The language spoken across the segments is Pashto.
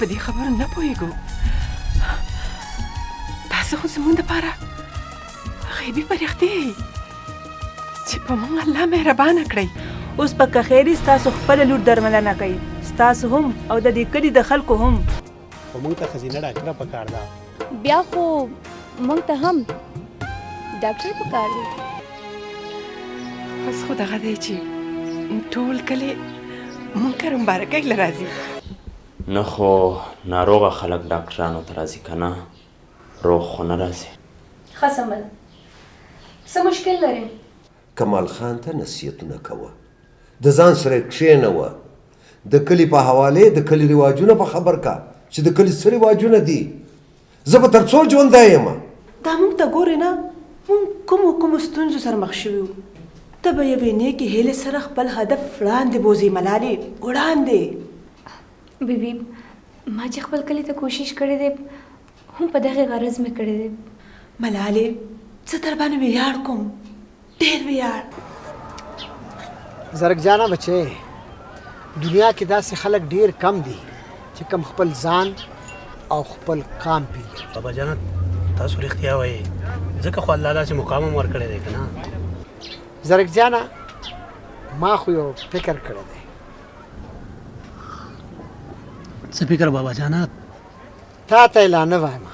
په دې خبرو نه پوهېږو. تاسو خو زموږ دپاره غیبي پرښتې یئ چې په موږ الله مهربانه کړئ. اوس به که خیر وي ستاسو خپله لور درملنه کوي، ستاسو هم او د دې کلي د خلکو هم. خو موږ ته ښځینه ډاکټره پکار ده. بیا خو موږ ته هم ډاکټر پکار دی. بس خو دغه دی چې ټول کلی موږ کره مبارکۍ له راځي. نه خو ناروغه خلک ډاکټرانو ته راځي که نه روغ خو نه راځي. ښه سمه ده، څه مشکل لرې؟ کمال خان ته نصیحتونه کوه، د ځان سره یې کښېنوه، د کلي په حوالې د کلي رواجونه په خبر کا چې د کلي څه رواجونه دي. زه به تر څو ژوندی یم؟ دا موږ ته ګورې نه، موږ کومو کومو ستونزو سره مخ شوي وو. ته به یوې نیکې هیلې سره خپل هدف وړاندې بوځې ملالې، وړاندې. بیبي ما چې خپل کلي ته کوشش کړی دی هم په دغې غرض مې کړی دی. ملالې زه در باندې ویاړ کوم، ډېر ویاړ. زرک جانه بچې، دنیا کې داسې خلک ډېر کم دي چې کم خپل ځان او خپل قام پیژني. بابا جانه تاسو رښتیا وایئ، ځکه خو الله داسې مقام هم ورکړی دی که نه. زرک جانه ما خو یو فکر کړی دی. څه فکر بابا جانه؟ تا ته یې لا نه وایم،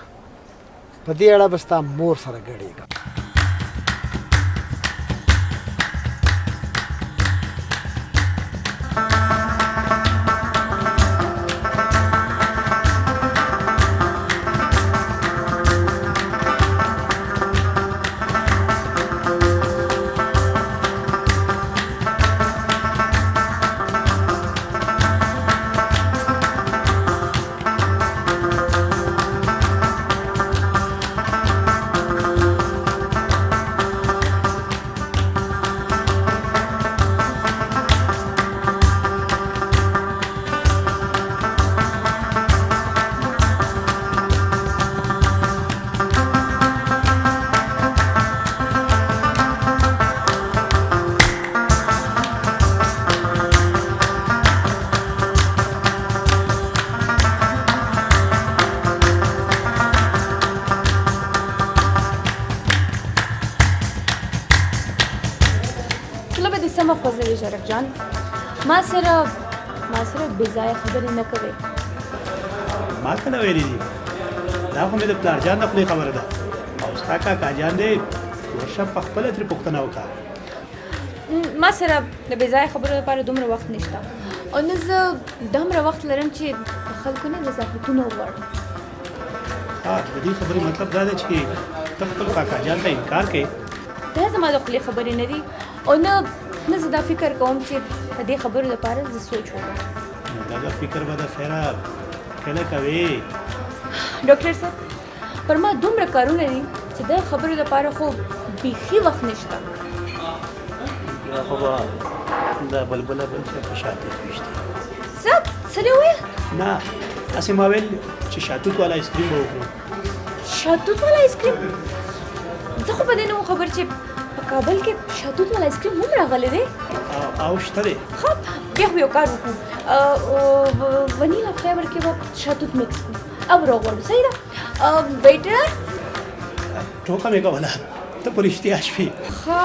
په دې اړه به ستا مور سره ګډېږم. خوځوي شرف جان، ما سره بې ځایه خبرې نه کوي. ما کله ویلي دي؟ دا خو مې د پلار جان د خولې خبره ده، او ستا کاکا جان دی ورشه په خپله ترې پوښتنه وکړه. ما سره د بې ځایه خبرو لپاره دومره وخت نشته، او نه زه دومره وخت لرم چې د خلکو نه نظافتونه وغواړم. ها، د دې خبرې مطلب دا دی چې ته خپل کاکا جان ته انکار کوې؟ دا زما د خولې خبرې نه دي، او نه زه دا فکر کوم چې د دې خبرو لپاره زه سوچ وکړم. نو دغه فکر به د خیره کله کوې؟ ډاکټر صاحب پر ما دومره کارونه دي چې د خبرو لپاره خو بیخي وخت نشته. بیا خو به دا بلبله بل چا په شاتوت ویشتي. څه څه دې وویل؟ نه هسې ما ویل چې شاتوت والا آیسکریم به وخورو. شاتوت والا آیسکریم؟ زه خو په دې نه وم خبر چې په کابل کې شاتوت والا آیسکریم هم راغلی دی. او شته دی. ښه بیا خو یو کار وکړو، ونیلا فلیور کې به شاتوت مکس کړو او راغواړو. صحیح ده ویټر؟ ټوکه مې کوله، ته په رښتیا شوې. ښه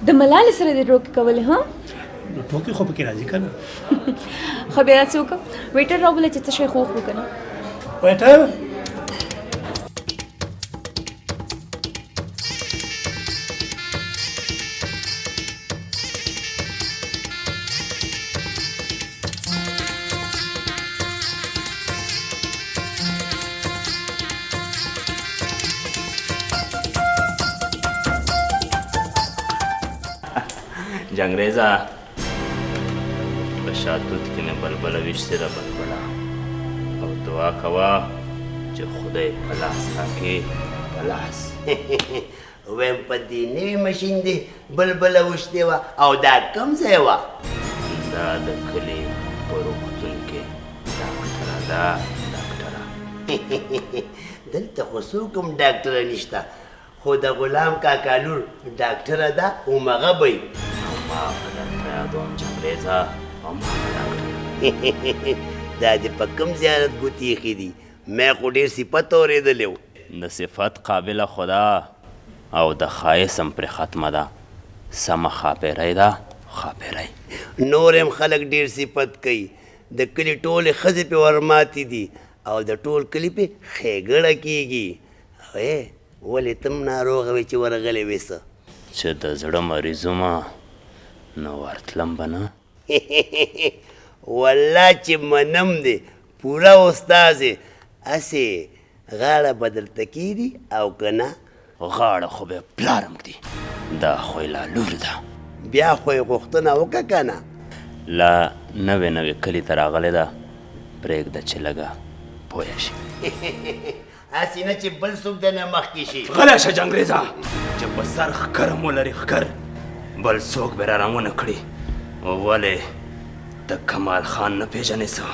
د ملالې سره دې ټوکې کولې؟ ها نو ټوکې خو پکې راځي که نه. ښه بیا داسې وکړه، ویټر راوبوله چې څه شی خو وخورو که نه. ویټر جنګریزه په شاتوت کې مې بلبله ویشتې ده، بلبله، او دعا کوه چې خدای په لاس راکې، په لاس. ویم په دې نوي ماشین دې بلبله ویشتې وه، او دا کوم ځای وه؟ دا د کلي په روغتون کې ډاکټره ده، ډاکټره. دلته خو څوک هم ډاکټره نشته، خو د غلام کاکا لور ډاکټره ده، همغه به وي. ما به درته یادوم جنګریزه، او ما به ډاکټر. دا دې په کوم زیارت ګوتې ایښې دي؟ مې خو ډېر صفت اورېدلی و. د صفت قابله خدا او د ښایست هم پرې ختمه ده، سمه ښاپېرۍ ده، ښاپېرۍ. نور هم خلک ډېر صفت کوي، د کلي ټولې ښځې پې ورماتې دي او د ټول کلي پې ښېګڼه کېږي. ای ولې ته هم ناروغه وې چې ورغلې وې؟ څه چې د زړه مریض ومه نو ورتلم به نه. والله چې منم دې، پوره استاذ یې. هسې غاړه به درته کېږي او که نه؟ غاړه خو به پلار هم ږدي، دا خو یې لا لور ده. بیا خو یې غوښتنه وکړه که نه؟ لا نوې نوې کلي ته راغلې ده، پرېږده چې لږه پوهه شي. هسې نه چې بل څوک درنه مخکې شي. غلی شه جنګرېزه، چې په سر ښکر هم ولري ښکر، بل څوک به را ونه کړي. ولې ته کمال خان نه پېژنې څه؟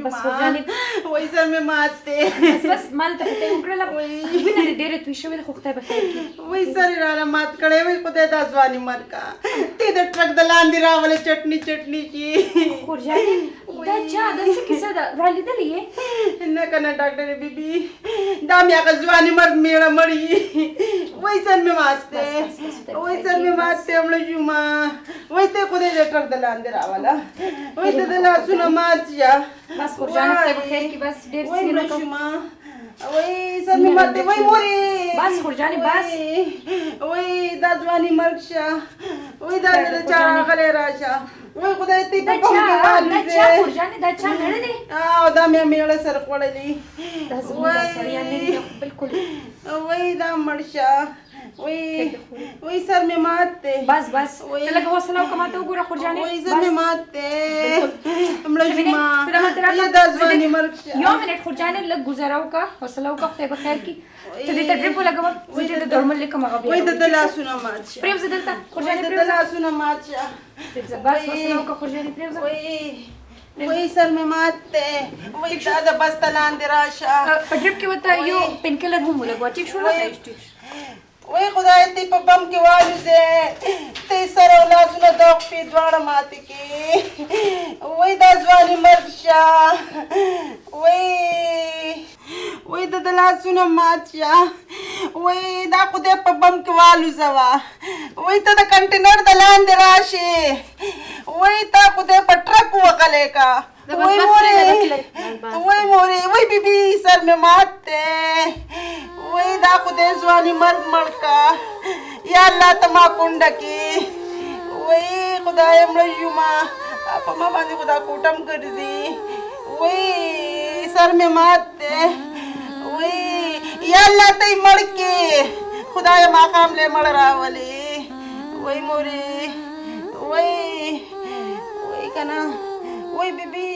بس خورجانې، وای سر مې مات دی. بس بس، ما درته پټۍ وکړله، وینه دې ډېره توی شوې ده، خو خدای به خیر کړي. وای سر یې راله مات کړی، وای خدای دا ځواني مرګ کا ته د ټرک د لاندې راولې چټني چټني شي. خورجانې دا چا دا څه کیسه ده؟ رالیدلې یې؟ نه که نه ډاکټرې بیبي، دا مې هغه ځواني مرګ مېړه مړ یي. وای سر مې مات دی، وای سر مې مات دی، مړه شومه. وای ته خدای د ټرک د لاندې راوله، وای ته د لاسونه مات شه. بس خورجانې خدای به خیر کړي، بس ډېر وای مړه شومه، وای سر مې مات دی، وای مورې. بس خورجانې بس. وای دا ځواني مرګ شه، وای دا د چا راغلی راشه، وای خدای ته په بم کې والوځې. دا چا خورجانې، دا چا مېړه دی؟ او دا مې مېړه سر خوړلی. دا زموږ دا سړیان نه دي بالکل. وای دا مړ شه، وای وای سر مې مات دی. بس بس، ته لږه حوصله وکړه، ما ته وګوره خورجانې. وای سر مې مات دی، مړه شومه، دا ځواني مرګ شه. یو منټ خورجانې، لږ ګوزاره وکړه، حوصله وکړه، خدای به خیر کړي. ته دې ته ډریپ ولګوه، زه دې ته درمل لیکم، هغه بیا وای د ده لاسونه مات شه. پرېوځه دلته خورجانې، د ده لاسونه مات شه. پرېوځه، بس حوصله وکړه خورجانې، پرېوځه. وای سر مې مات دی، وای دا د بس ته لاندې راشه. په ډریپ کې ورته یو پینکیلر هم ولګوه، ټیک شو؟ ټیک شو. وای خدای ته په بم کې والوځې، ته سر او لاسونه داغ پې دواړه ماتې کړې. وای دا ځواني مرګ شه، وای وای د ده لاسونه مات شه، وای دا خدای په بم کې والوځوه، وای ته د کنټینر د لاندې راشې، وای تا خدای په ټرک وغلی که. وای مورې، وای مورې، وای بیبي سر مې مات دی، وای دا خدای ځواني مرګ مړ کا، یا الله ته ما کونډه کې. وای خدای مړه شومه، په ما باندې خو دا کوټه هم ګرځي. وای سر مې مات دی، وای یا الله ته یې مړ کې، خدای ماښام له مړ راولې. وای مورې، وای وای که نه، وای بیبي.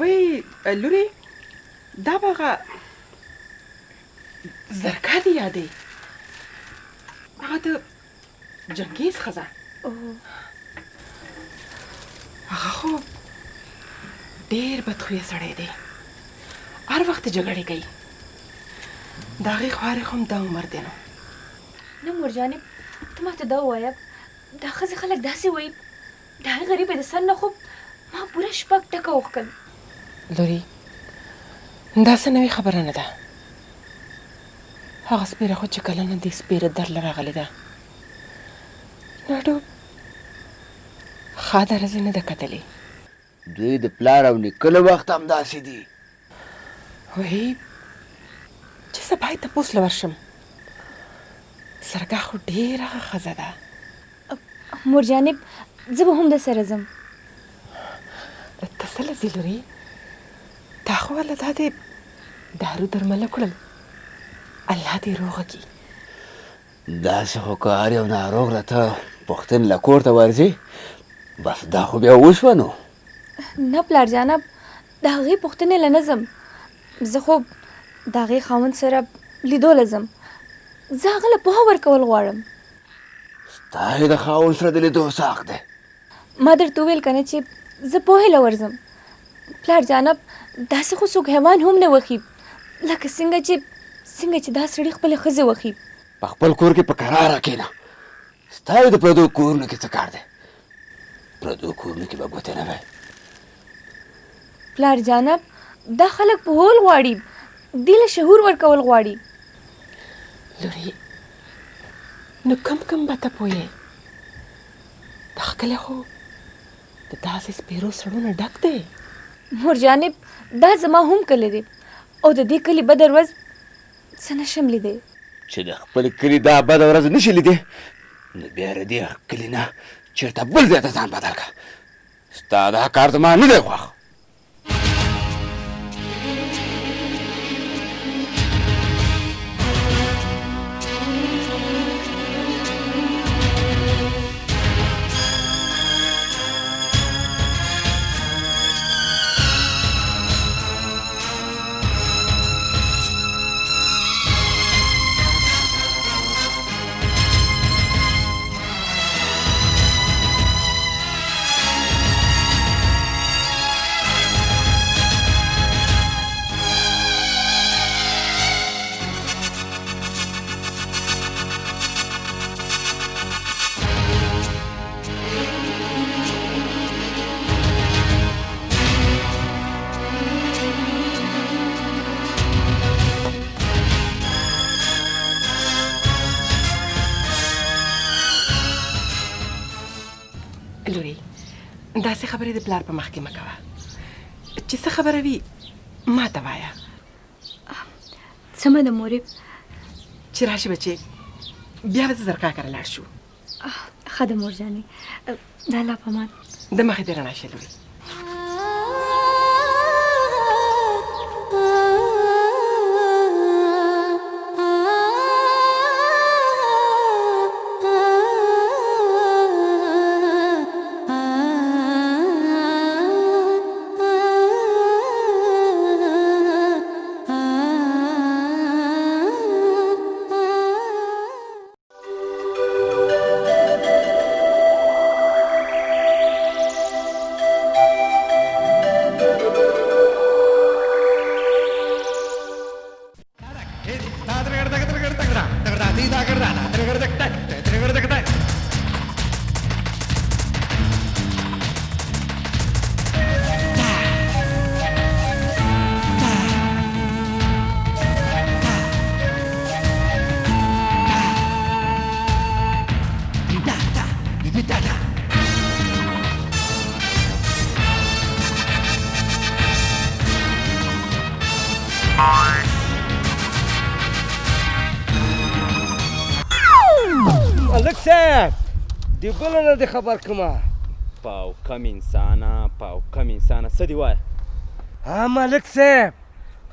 وی لورې، دا به هغه زرکه دې یادې، هغه د جنګیز ښځه. هغه خو ډېر بدخویه سړی دی، هر وخت جګړې کوي. د هغې خوارې خو هم دا عمر دی نو. نه مورجانې، ته ماته دا ووایه، دا ښځې خلک داسې وایي، د هغې غریبې د سر نه خو ما پوره شپږ ټکه وښکل. لورې، دا څه نوې خبره نه ده. هغه سپېره خو چې کله نه دې سپېره در له راغلې ده، ناډو ښاده ورځ نه ده کتلې. دوی د پلار او نیکه له وخته همداسې دي. وایي چې زه باید تپوس له ورشم، سرګا خو ډېره ښه ښځه ده. مورجانې، زه به هم در سره ځم. ته څه له ځې لورې؟ تا خو والله دا دې دارو درمله کړل، الله دې روغه کړي. داسې خو که هر یو ناروغ له ته پوښتنې له کور ته ورځي، بس دا خو بیا وشوه نو. نه پلار جانه، د هغې پوښتنې له نه ځم. زه خو د هغې خاوند سره لیدو له ځم. زه هغه له پوهه ورکول غواړم. ستا یې د خاوند سره د لیدو څه حق دی؟ ما درته وویل که نه چې زه پوهې له ورځم. پلار جانه، داسې خو څوک حیوان هم نه وښي لکه څنګه چې دا سړي خپلې ښځې وښي. په خپل کور کې په کراره کښېنه. ستا یې د پردو کورونو کې څه کار دی؟ پردو کورونو کې به ګوتې نه وی. پلار جانه، دا خلک پوهول غواړي، دې له شعور ورکول غواړي. لورې، نو کم کم به ته پوهې. دا ښکلی خو د داسې سپېرو سړو نه ډک دی. مور جانې، دا زما هم کلی دی او د دې کلي بده ورځ څه نه شم لیدی. چې د خپل کلي دا بده ورځ نه شي لیدی، نو بیا له دې کلي نه چېرته بل ځای ته ځان بدل کړه. ستا دا کار زما نه دی خوښ. داسې خبرې د پلار په مخ کې مه کوه. چې څه خبره وي ما ته وایه. سمه ده مورې. چې راشي بچې بیا به زه زرکا کره لاړ شو. ښه ده مور جانې، د الله په امان. د مخې دې رڼا شه لورې. ملک صاحب د بل نه دې خبر کړم. پاو کم انسانه، پاو کم انسانه، څه دې وایه؟ ها ملک صاحب،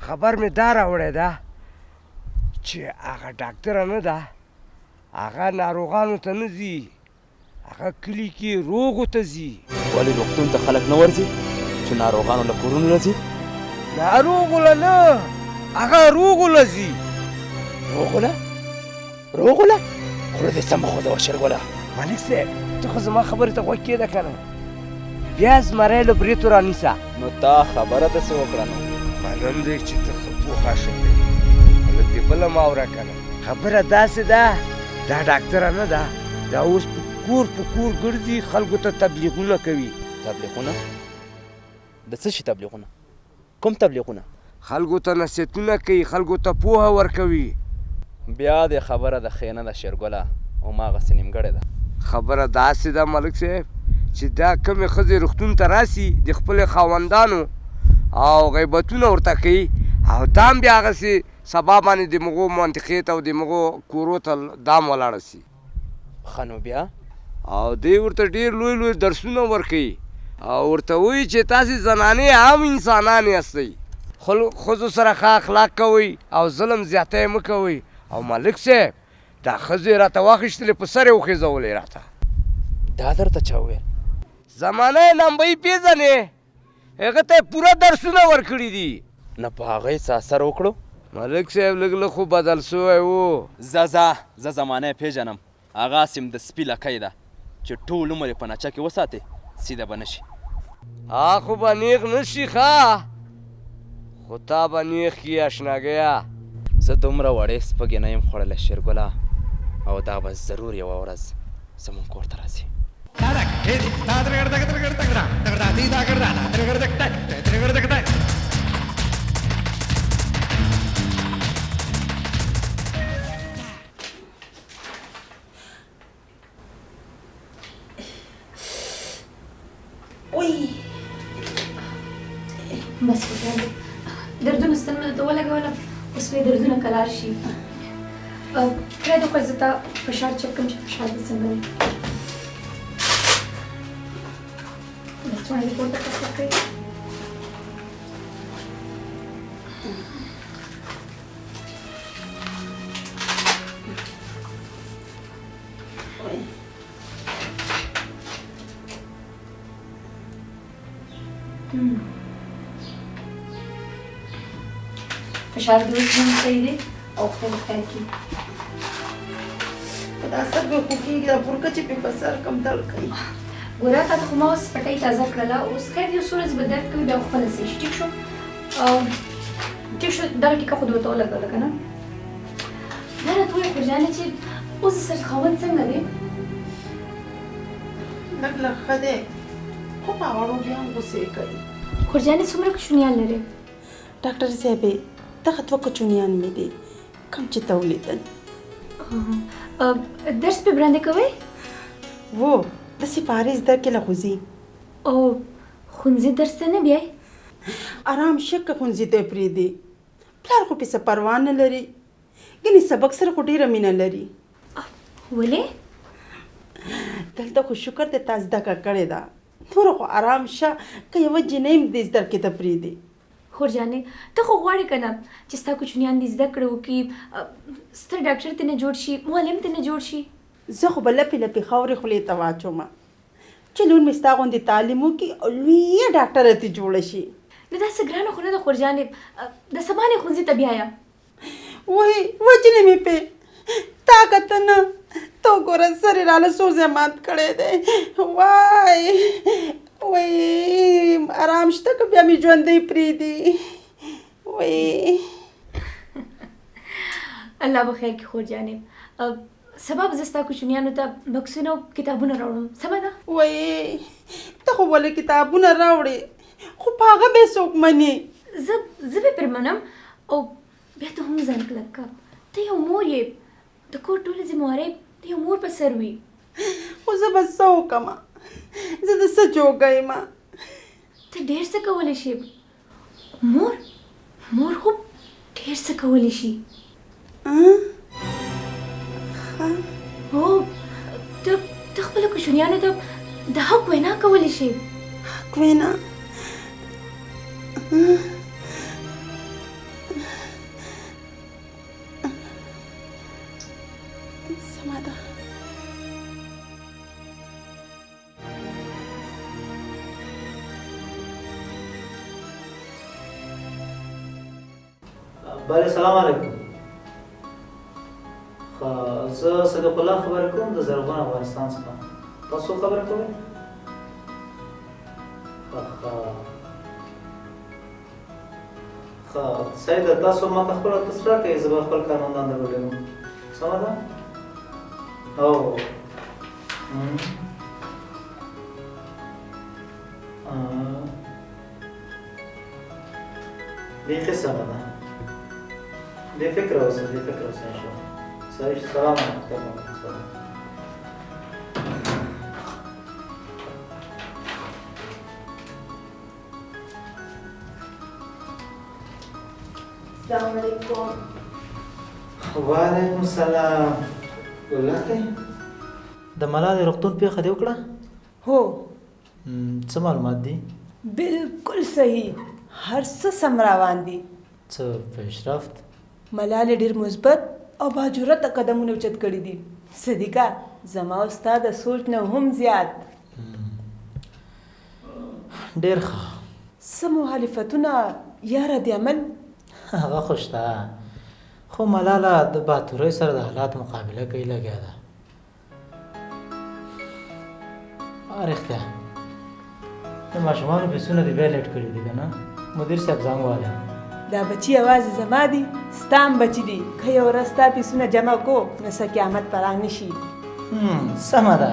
خبر مې دا راوړی ده چې هغه ډاکټره نه ده، هغه ناروغانو ته نه ځي، هغه کلي کې روغو ته ځي. ولې روغتون ته خلک نه ورځي چې ناروغانو له کورونو له ځي؟ ناروغو له نه، هغه روغو له ځي. روغو له؟ روغو له؟ خوله دې سمه خوځوه شېرګله. ملک صاحب، ته خو زما خبرې ته غوږ کېږده که نه، بیا زمری له برېتو رانیسه. نو تا خبره داسې وکړه نو. معلوم دی چې ته ښه پوه عاشق دی، خو لږ دې بله مه اوره که نه. خبره داسې ده، دا ډاکټره نه ده، دا اوس په کور په کور ګرځي، خلکو ته تبلیغونه کوي. تبلیغونه؟ د څه شي تبلیغونه؟ کوم تبلیغونه؟ خلکو ته نصیحتونه کوي، خلکو ته پوهه ورکوي. بیا دې خبره د ښې نه ده شېرګله، هماغسې نیمګړې ده. خبره داسې ده ملک صاحب چې دا کومې ښځې روغتون ته راسي د خپلې خاوندانو او غیبتونه ورته کوي، او دا هم بیا هغسې سبا باندې د مغو منطقې ته او د مغو کورو ته دام ولاړه سي. ښه نو بیا؟ او دوی ورته ډېر لوی لوی درسونه ورکوي او ورته وایي چې تاسې زنانې هم انسانان یاستئ، ښځو سره ښه اخلاق کوئ او ظلم زیاتی مه کوئ. او ملک صاحب دا ښځې راته واخیستلې، په سر یې وخېځولې راته. دا درته چا وویل؟ زمانه یې لمبۍ پېژنې؟ هغه ته یې پوره درسونه ورکړي دي. نه په هغه یې څه اثر وکړو؟ ملک صاحب لږ لږ خو بدل سوی و. ځه ځه، زه زمانه یې پېژنم. هغه هسې هم د سپي لکۍ ده چې ټول عمر یې په نچه کې وساتې سیده به نه شي. ها خو به نیغ نه شي ښه، خو تا به نیغ کړي اشناګیه. زه دومره وړې سپږې نه یم خوړلی شېرګله، او دا به ضرور یوه ورځ زموږ کور ته راځي. بس وګورئ، دردونه ستن مې درته ولګوله، اوس به یې دردونه کلار شي. پرېږده خو زه تا فشار چک کړم چې فشار دې څنګه دی. لستوڼی دې پورته کښته کړئ. فشار دې اوس هم صحیح دی او خدای به خیر کړي. په دا سر مې خوږېږي، دا برقع چې پې په سر کوم درد کوي. ګوره تا ته خو ما اوس پټۍ تازه کړله، اوس خیر دی، څو ورځې به درد کوي، بیا خپله صحیح شي. ټیک شو؟ ټیک شو. دغه ټیکه خو دې ورته ولګوله که نه؟ دا راته ووایه خورجانې چې اوس د سر خاوند څنګه دی؟ لږ لږ ښه دی، خو په وړو بیا هم غوسې کوي. خورجانې څومره کوچنیان لرې؟ ډاکټر صاحبې دغه دوه کوچنیان مې دي کوم چې ته ولیدل. درس پې وړاندې کوئ؟ وو، د سپارې زده کړې له خو ځي. او ښوونځي درس ته نه بیایي؟ ارام شه که ښوونځي ته یې پرېږدي، پلار خو پې څه پروا نه لري، ګنې سبق سره خو ډېره مینه لري. ولې؟ دلته خو شکر دی تا زده کړه کړې ده، نوره خو ارام شه که یوه جینۍ هم دې زده کړې ته پرېږدي. خورجانې ته خو غواړې که نه چې ستا کوچنیان دې زده کړې وکړي، ستر ډاکټر ترې نه جوړ شي، معلم ترې نه جوړ شي. زه خو به لپې لپې خاورې خولې ته واچوم چې لور مې ستا غوندې تعلیم وکړي او لویه ډاکټره ترې جوړه شي. نو دا څه ګرانه خو نه ده خورجانې، د سبا نه ښوونځي ته بیایه. وایي وژنې مې پې، تا که ته نه، ته وګوره سر یې راله څو ځای مات کړی دی. وای وای ارام شته که بیا مې ژوندی پرېږدي. وای الله به خیر کړي خورجانې. سبا به زه ستا کوچنیانو ته بکسونه او کتابونه راوړم، سمه ده؟ وای ته خو ولې کتابونه راوړې، خو په هغه به یې څوک مني؟ زه به پرې منم. او بیا ته هم ځان کلک کړه، ته یو مور یې، د کور ټولې ذمهوارۍ د یو مور په سر وي. خو زه به څه وکړم، زه د څه جوګه یم؟ ته ډېر څه کولی شې، مور مور خو ډېر څه کولی شي. هو، ته خپلو کوچنیانو ته د حق وینا کولی شې. حق وینا؟ سمه ده. بله سلام علیکم. زه صدیق الله خبرې کوم د زرغون افغانستان څخه. تاسو خبرې کوئ؟ ښه ښه صحیح ده. تاسو ما ته خپله ادرس راکړئ، زه به خپل کارمندان در ولېږم. سمه ده؟ او بیخي سمه ده. بې فکره اوسه، بې فکره اوسه انشاءالله. صحیح، سلام علیکم. سلام. السلام علیکم. وعلیکم السلام. ګلکۍ، د ملالې روغتون پېښه دې وکړه؟ هو. څه معلومات دي؟ بالکل صحیح، هر څه سم روان دي. څه پیشرفت؟ ملالې ډېر مثبت او باجرته قدمونه اوچت کړي دي. صدیقه، زما او ستا د سوچ نه هم زیات. ډېر ښه. څه مخالفتونه یا رد عمل؟ هغه خو شته، خو ملاله د باتورۍ سره د حالات مقابله کوي لګیا ده. رښتیا د ماشومانو فیسونه دې بیا لیټ کړي دي که نه؟ مدیر صاحب زنګ واله. دا بچي یوازې زما دي، ستا هم بچي دي. که یو ورځ ستا فیسونه جمع کو نو څه قیامت به را نه شي. سمه ده،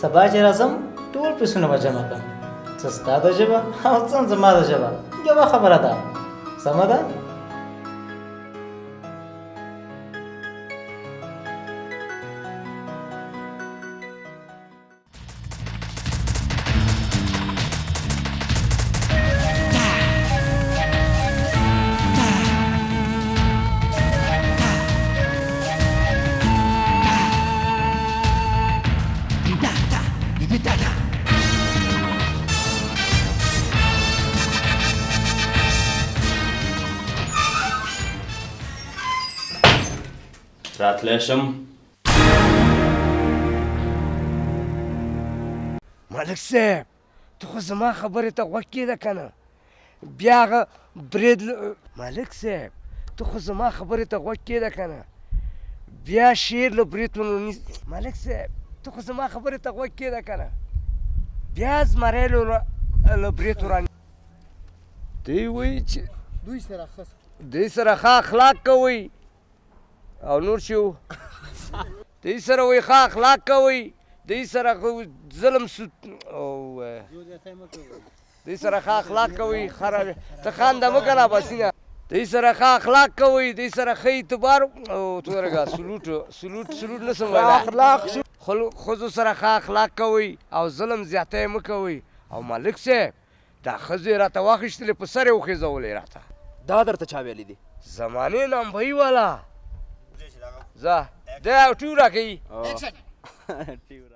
سبا چې راځم ټول فیسونه به جمع کړم، څه ستا د ژبه او څه زما د ژبه، یوه خبره ده. سمه ده؟ راتلی شم؟ ملک صاحب ته خو زما خبرې ته غوږ کېده که نه؟ بیا هغه برید. ملک صاحب ته خو زما خبرې ته غوږ کېده که نه؟ بیا شعر له برېتونو نیس. ملک صاحب ته خو زما خبرې ته غوږ کېده که نه؟ بیا زمری له برېتو را دوی وایي چې دوی سره ښه اخلاق کوئ او نور چې و دوی سره وایي ښه اخلاق کوئ، دوی سره ظلم سود او دوی سره ښه اخلاق کوئ. خراب ته خانده مه که نه بسینه. دوی سره ښه اخلاق کوئ، دوی سره ښه اعتبار او تورګه سلوټ سلوټ سلوټ نه سم ویلی. اخلاق ښځو سره ښه اخلاق کوئ او ظلم زیاتی مه کوئ. او ملک صاحب دا ښځې راته واخیستلې، په سر یې وخېځولې راته. دا درته چا ویلي دي؟ زمانې نامبۍ والا. ځه دی او ټیو راکوي. ټیو.